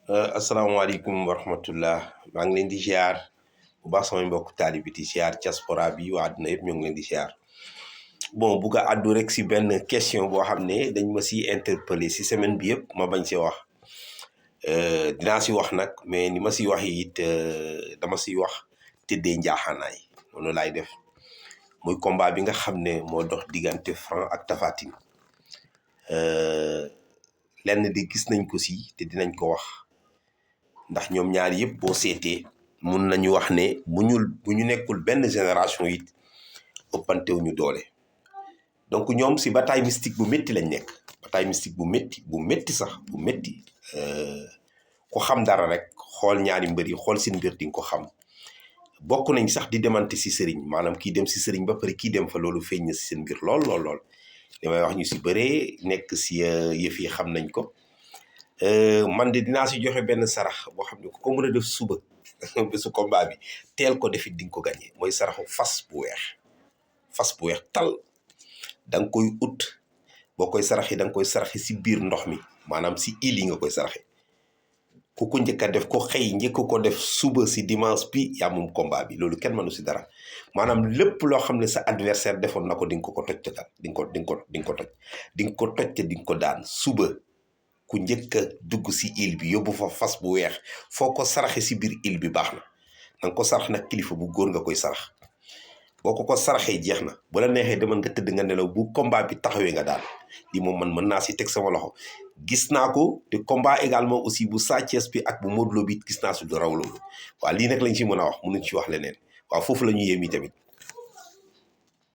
asalaamaaleykum wa rahmatullah maa ngi leen di ziar bu baax samay mbokk taalibi di ziar diaspora bi waa àdduna yëpp ñoo ngi leen di ziar bon bugg a àddu rek si benn question boo xam ne dañ ma si interpellé si semaine bi yëpp ma bañ si wax dinaa si wax nag mais ni ma si wax it dama si wax tëddee njaaxaanaay noonu laay def muy combat bi nga xam ne moo dox diggante Franc ak Tapha Tine lenn di gis nañ ko si te dinañ ko wax ndax ñoom ñaar yëpp boo seetee mun nañu wax ne bu ñu nekkul benn génération it ëppantewuñu doole donc ñoom si bataille mystique bu métti lañ nekk bataille mystique bu métti sax bu métti ku xam dara rek xool ñaari mbër yi xool seen mbir di nga ko xam bokk nañ sax di demante si sëriñ maanaam kii dem si sëriñ ba pare kii dem fa loolu feeñ na si seen mbir lool li may wax ñu si bëree nekk si yëf yi xam nañ ko man de dinaa si joxe benn sarax boo xam ne ku ko mën a def suba bésu combat bi teel ko defit di nga ko gagné mooy saraxu fas bu weex tal da nga koy ut boo koy saraxi da nga koy saraxi si biir ndox mi maanaam si île yi nga koy saraxi ku ko njëkk a def ko xëy njëkk ko def suba si dimanche bi yaa moom combat bi loolu kenn mënu si dara maanaam lépp loo xam ne sa adversaire defoon na ko di nga ko toj total di nga ko toj te di nga ko daan suba ku njëkk a dugg si île bi yóbbu fa fas bu weex foo ko saraxe si biir île bi baax na nga ko sarax nag kilifa bu góor nga koy sarax boo ko saraxee jeex na bu la neexee demal nga tëdd nga nelaw bu combat bi taxawee nga daan lii moom man mën naa si teg sama loxo gis naa ko te combat également aussi bu Sa Thiès bi ak bu Modou Lo bi gis naa si lu raw loolu waaw lii nag lañ si mën a wax mënuñ ci wax leneen waaw foofu la ñu yéem yi tamit